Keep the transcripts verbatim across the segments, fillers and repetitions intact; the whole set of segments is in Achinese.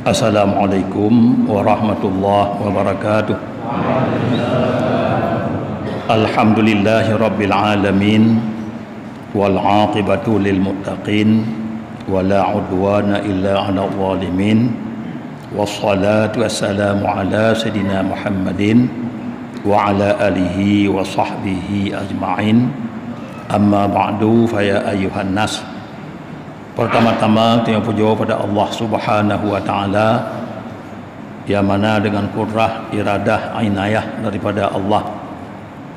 Assalamualaikum warahmatullahi wabarakatuh. Alhamdulillahirabbil alamin, wal aqibatu lil muttaqin, wala udwana illa 'alal zalimin. Wassalatu wassalamu ala sayyidina Muhammadin wa ala alihi wa sahbihi ajma'in. Amma ba'du, fa ya ayyuhan nas. Pertama-tama, tanyoe pujoe pada Allah Subhanahu wa Ta'ala, nyang mana dengan kudrah, iradah, inayah daripada Allah,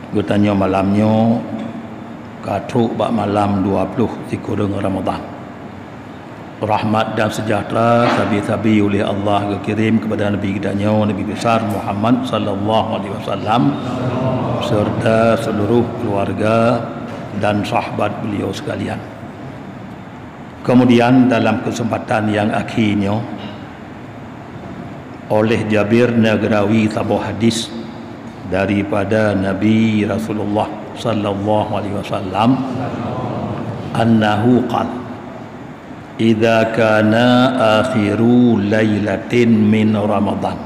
geutanyoe malam nyoe ka trok bak malam dua ploh sikureueng Ramadhan. Rahmat dan sejahtera sabe-sabe uleh Allah geukirém kepada Nabi geutanyoe, Nabi besar Muhammad sallallahu alaihi wasallam, serta seluruh keluarga dan sahabat beliau sekalian. Kemudian, dalam kesempatan yang akhé nyoe, oleh Jabir na geurawi saboh hadis daripada Nabi Rasulullah sallallahu alaihi wasallam, annahu qala, "Idza kana akhiru lailatin min Ramadan,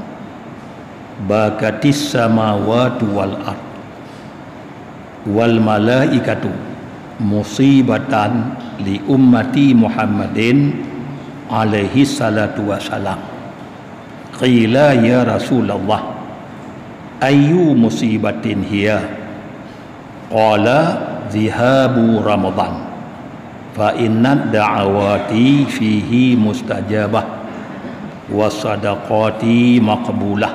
bakatis samawati wal ard, wal malaikatu musibatan li ummati Muhammadin alaihi salatu wassalam." Qila, "Ya Rasulullah, ayyu musibatin hiya?" Qala, "Zihabu Ramadan, fa inna da'awati fihi mustajabah, wa sadaqati maqbulah,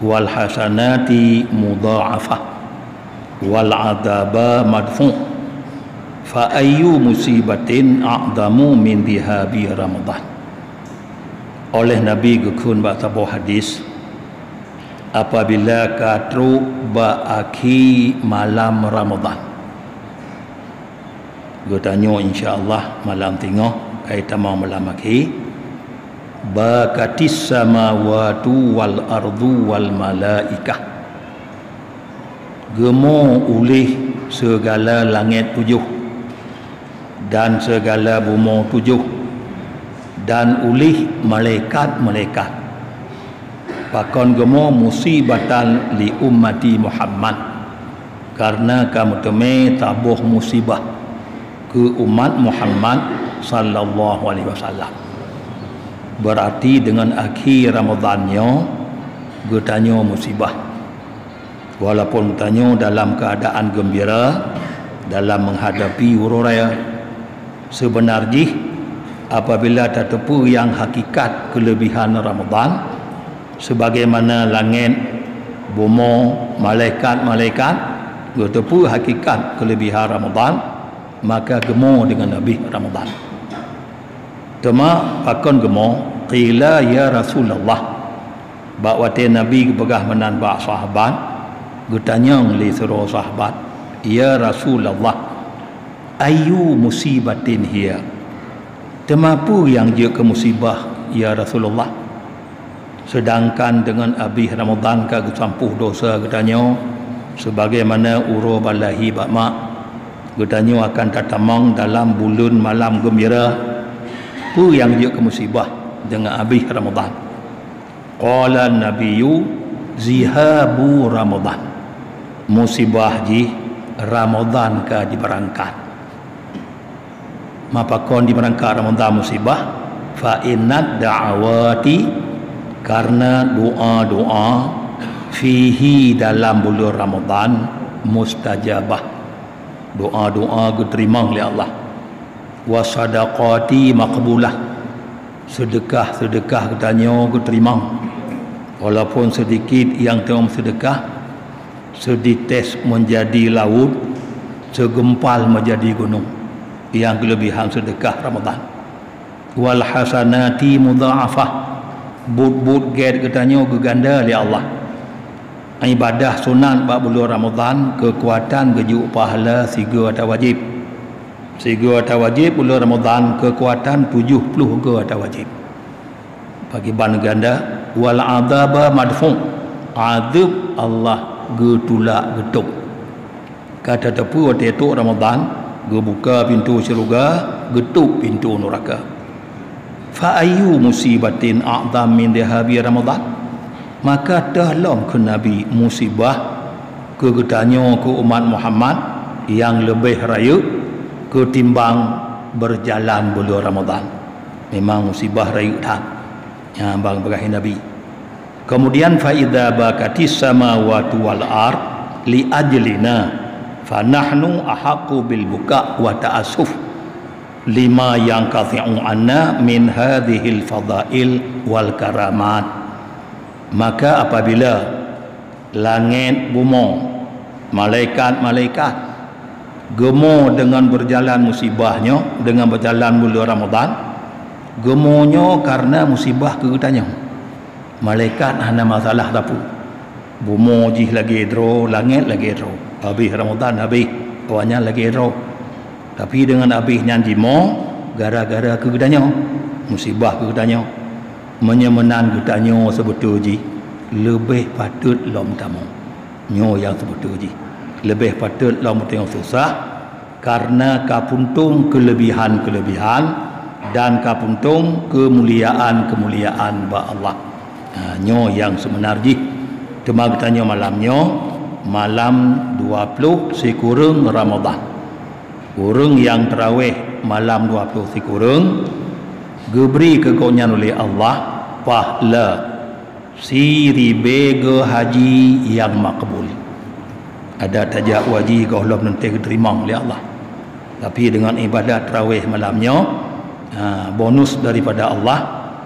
wal hasanati mudha'afah, wal adaba madfu', fa ayyu musibatin a'zamu min zihabi Ramadan?" Oleh Nabi geukheun bak saboh hadis, apabila ka trok bak akhé malam Ramadhan, geutanyoe insya Allah malam singoh, ai tamong malam akhé, bakatis samawatu wal ardu wal malaikah, geumo uleh segala langét tujoh dan segala bumoe tujoh, dan uleh malaikat-malaikat. Pakon geumo? Musibatan li ummati Muhammad, karena ka meuteumé saboh musibah keu umat Muhammad sallallahu alaihi wasallam. Berarti dengan akhé Ramadhan nyoe geutanyoe musibah. Walaupun tanyoe dalam keuadaan geumbira dalam meuhadapi uroe raya, seubeuna jih apabila tateupeue nyang hakikat keuleubihan Ramadhan, seubagaimana langét, bumoe, malaikat-malaikat geuteupeue hakikat keuleubihan Ramadhan, maka geumo deungon abéh Ramadhan. Teuma pakon geumo? Qila, "Ya Rasulullah," bak watée Nabi geupeugah meunan bak sahabat, geutanyong lé sidroe sahabat, "Ya Rasulullah, ayyu musibatin hiya?" Teuma peue nyang jeuet keu musibah, ya Rasulullah? Seudangkan deungon abéh Ramadhan ka geusampôh desya geutanyoe, seubagaimana uroe balahi bak mak, geutanyoe akan tatamong dalam buleuen malam geumbira. Peue nyang jeuet keu musibah deungon abéh Ramadhan? Qala Nabiyyu, "Zihabu Ramadhan." Musibah jih Ramadhan ka jibeurangkat. Mapakon jibeurangkat Ramadhan musibah? "Fa innad da'awati," karena doa-doa, "fihi," dalam buleuen Ramadhan, "mustajabah," doa-doa geuteurimong lé Allah. "Wa sadaqati maqbulah," seudeukah-seudeukah geutanyoe geuteurimong. Walaupun seudikit nyang teuma seudeukah, seudités meunjadi laôt, seugumpal meunjadi gunong, nyang keuleubihan seudeukah Ramadhan. "Wal hasanati mudha'afah," buet-buet gét geutanyoe geuganda lé Allah. Ibadah sunat bak buleuen Ramadhan keukuatan geujok pahala sigoe ata wajéb. Sigoe ata wajéb buleuen Ramadhan keukuatan tujoh ploh goe ata wajéb. Pakriban ganda, "Wal adaba madfu'," adeueb Allah geutulak geutôb. Ka tateupeue watée trok Ramadhan, geubuka pintoe syeuruga, geutôb pintoe nuraka. Fa ayyu musibatin a'zam min dhahabi Ramadan? Maka teuh lom kheun Nabi musibah keu geutanyoe, keu umat Muhammad, nyang leubeh rayeuk keutimbang beujalan buleuen Ramadan. Memang musibah rayeuk that. Nyan ban peugah Nabi. Kemudian, fa idza bakatis samawati wal ard li ajlina, fa nahnu ahaqqu bil buka wa ta'assuf lima yanqati'u anna min hadzihil fadail wal karamat. Maka apabila langét, bumoe, malaikat-malaikat geumo deungon beujalan musibah nyoe, deungon beujalan buleuen Ramadan, geumo nyoe kareuna musibah keu geutanyoe. Malaikat hana masalah sapeue. Bumoe jih lagée droe, langét lagée droe. Habéh Ramadan habéh, awaknyan lagée droe. Tapi deungon habéh nyan jimoe gara-gara keu geutanyoe, musibah keu geutanyoe. Meunyoe meunan geutanyoe seubeutôi jih leubeh patôt lom tamong. Nyoe nyang seubeutôi jih. Leubeh patôt lom geutanyoe susah, kareuna ka puntông keuleubihan-keuleubihan dan ka puntông keumuliaan-keumuliaan bak Allah. Ha, nyoe nyang seubeuna jih. Teuma geutanyoe malam nyoe, malam dua ploh sikureueng Ramadan. Ureuëng nyang teurawéh malam dua ploh sikureueng, geubri keu gobnyan uleh Allah pahala siribée geuh haji nyang makbul. Adak tajak u haji gohlom teuntée geuteurimong lé Allah. Tapi deungon iébadat teurawéh malam nyoe, ha, bonus daripada Allah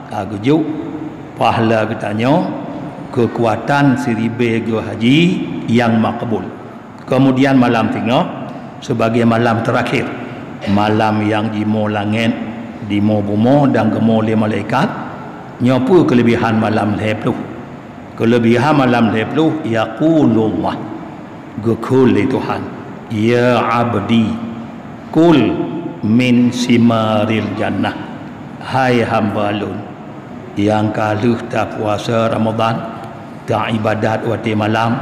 ka geujok pahala geutanyoe keukuatan siribée geuh haji nyang makbul. Keumudian malam singoh sebagai malam teurakhir, malam nyang jimoe langét, jimoe bumoe dan geumo lé malaikat. Nyoe peue keuleubihan malam lhée ploh? Keuleubihan malam lhée ploh, yaqulullah, geukheun lé Tuhan, "Ya abdi, kul min simaril jannah." Hai hamba Lôn, nyang ka lheueh tapuasa Ramadan, taiébadat watée malam,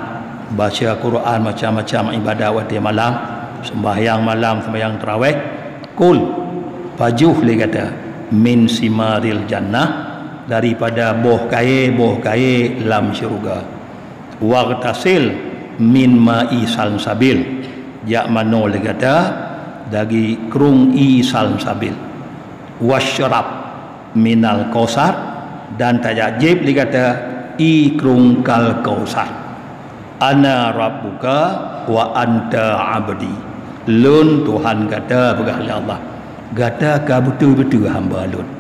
baca Quran macam-macam iébadat watée malam, seumbahyang malam, seumbahyang teurawéh, kul, pajoh lé gata, min simaril jannah, daripada boh kayée-boh kayée lam syeuruga. Waghtasil min ma'i salsabil, jak manoe lé gata dari krueng ie salsabil. Wasyrab minal kausar, dan tajak jieb lé gata ie krueng kal kausar. Ana rabbuka wa anta abdi. Lôn Tuhan gata, peugah lé Allah. Gata ka beutôi-beutôi hamba Lôn.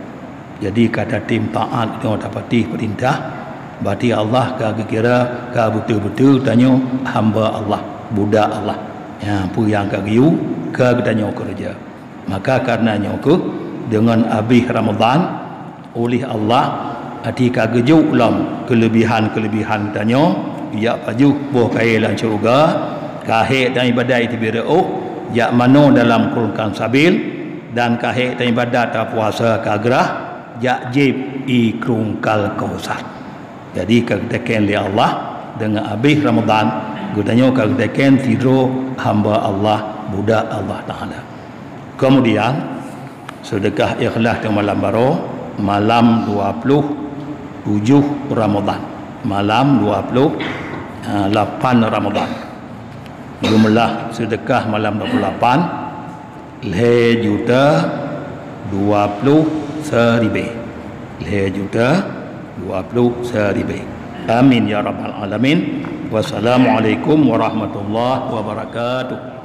Jadi ka tatem taát nyoe tapatéh peurintah, berarti Allah ka geukira ka beutôi-beutôi tanyoe hamba Allah, budak Allah. Nyan peue nyang ka geuyue ka geutanyoe keureuja. Maka kareuna nyoe kheueh deungon abéh Ramadhan, ulih Allah, até ka geujok lom keuleubihan-keuleubihan tanyoe, jak pajoh boh kayée lam syeuruga, ka hék dan iébadat teubiet reuôh, jak manoe dalam krueng kal sabil, dan ka hék dan iébadat tapuasa ka grah, jak jieb ie krueng kal kausar. Jadi ka geuteken lé Allah deungon abéh Ramadhan, geutanyoe ka geuteken sidroe hamba Allah, budak Allah Taala. Keumudian, seudeukah ikhlas di malam baroe, malam dua ploh tujoh Ramadhan. Malam dua ploh lapan Ramadhan. Jumlah seudeukah malam dua ploh lapan, lhée juta dua ploh siribée. Lhée juta dua ploh siribée. Amin ya rabbal alamin. Wassalamualaikum warahmatullahi wabarakatuh.